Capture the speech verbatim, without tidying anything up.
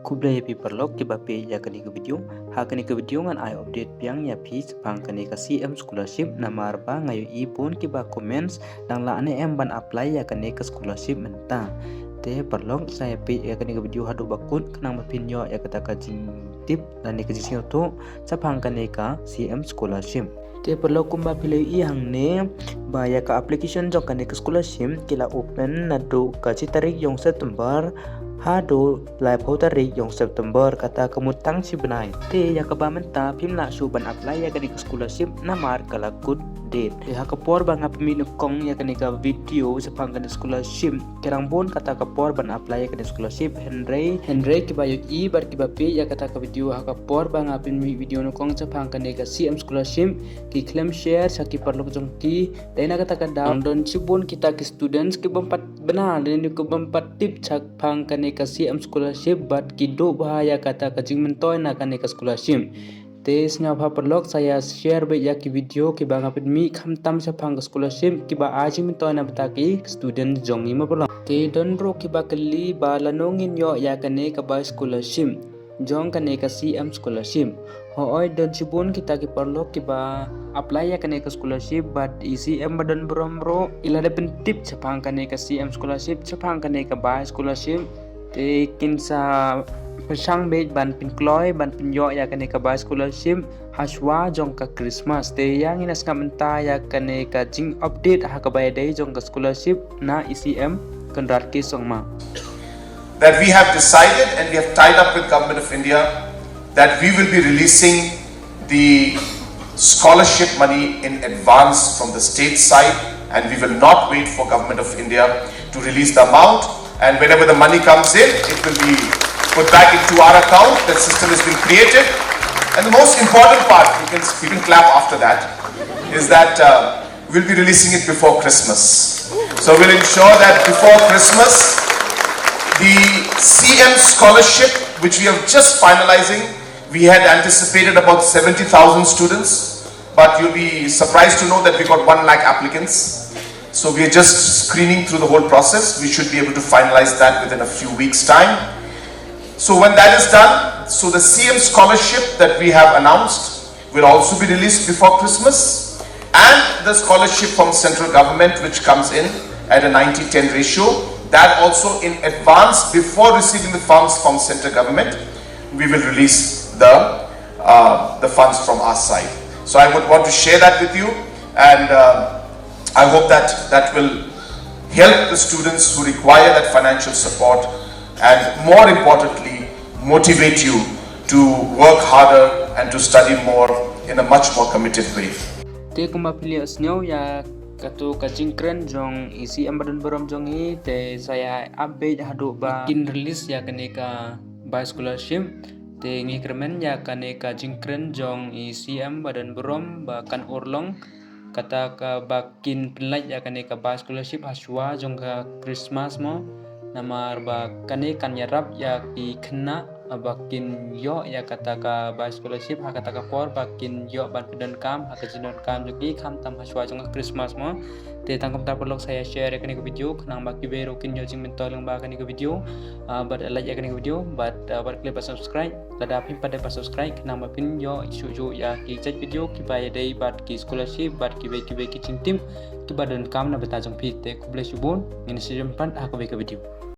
Khublei ïa phi paralok kiba peit ïa kane ka video. Ha kane ka video ngan ai update biang ïa phi shaphang kane ka C M scholarship, namar ba nga ïohi bun kiba comments, dang lah ne em ban apply ïa kane ka scholarship mynta. Te paralok, sa ïa peit ïa kane ka video haduh ba kut khnang ba phin ïoh ïa kata ka jingtip lane ka jingsngewthuh shaphang kane ka C M scholarship. Te paralok, kumba phi la ïohi hangne ba ïa ka application jong kane ka scholarship ki la open naduh ka shi tarik jong September haduh laiphew tarik jong September, kata ka mut tang shi bnai. Te ïa kaba mynta phim lah shuh ban apply ïa kane ka scholarship namar ka la kut date. Te ha ka por ba nga pynmih nyngkong ïa kane ka video shaphang kane ka scholarship, ki rangbun kata ka por ban apply ïa kane ka scholarship, hynrei, hynrei kiba ïohi bad kiba peit ïa kata ka video ha ka por ba nga pynmih video nyngkong shaphang kane ka C M scholarship, ki khlem share sha ki paralok jong ki. Te na kata ka daw don shibun kita ki students kibym pat bna lane kibym pat tip shaphang kane ka C M scholarship bad ki duh bha ïa kata ka jingmyntoi na kane ka scholarship. Te sngewbha paralok, sa ïa share beit ïa ki video kiba nga pynmih khamtam shaphang ka scholarship kiba ai jingmyntoi na bynta ki student jong ngi mo paralok. Te don ruh kiba kylli ba lano ngin ïoh ïa kane ka bai scholarship jong kane ka C M scholarship. Hooid, don shibun kita ki paralok kiba apply ïa kane ka scholarship bad i C M Badonburom ruh i la dep pyntip shaphang kane ka C M scholarship, shaphang kane ka bai scholarship. Te kin sa pyrshang beit ban pynkloi ban pynïoh ïa kane ka bai scholarship hashwa jong ka Christmas. Te ïa ngin ïa sngap mynta ïa kane ka jing update ha kaba ïadei jong ka scholarship na i C M Conrad K Sangma. That we have decided and we have tied up with Government of India that we will be releasing the scholarship money in advance from the state side, and we will not wait for Government of India to release the amount, and whenever the money comes in, it will be put back into our account. That system has been created. And the most important part, you can, you can clap after that, is that uh, we'll be releasing it before Christmas. So we'll ensure that before Christmas, the C M scholarship, which we are just finalizing, we had anticipated about seventy thousand students, but you'll be surprised to know that we got one lakh applicants. So we are just screening through the whole process. We should be able to finalize that within a few weeks' time. So when that is done, so the C M scholarship that we have announced will also be released before Christmas, and the scholarship from central government, which comes in at a ninety ten ratio, that also in advance, before receiving the funds from central government, we will release the uh, the funds from our side. So I would want to share that with you, and uh, I hope that that will help the students who require that financial support, and more importantly, motivate you to work harder and to study more in a much more committed way. Te kumba phi la ïohsngew ïa kato ka jingkren jong i C M Badonburom jong ngi, te sa ïa update haduh ba kin release ïa kane ka bai scholarship. Te ngi kyrmen ïa kane ka jingkren jong i C M Badonburom ba kan urlong kata ka ba kin pynlait ïa kane ka bai scholarship hashwa jong ka Christmas mo. Namar ba kane kan ïarap ïa ki khynnah ba kin ïoh ïa kata ka bai scholarship ha kata ka por ba kin ïoh ban pyndonkam ha ka jingdonkam jong ki khamtam hashwa jong ka Christmas mo. Te tang kumta paralok, sa ïa share ïa kane ka video khnang ba kiwei ruh kin ïoh jingmyntoi lyngba kane ka video. Ah, bad like ïa kane ka video bad ah, bad klik ba subscribe lada phim pat dep ba subscribe khnang ba phin ïoh shuh shuh ïa ki jait video kiba ïadei bad ki scholarship bad kiwei kiwei ki jingtip kiba donkam na bynta jong phi. Te khublei shibun, ngin sa ïashem pat ha kawei ka video.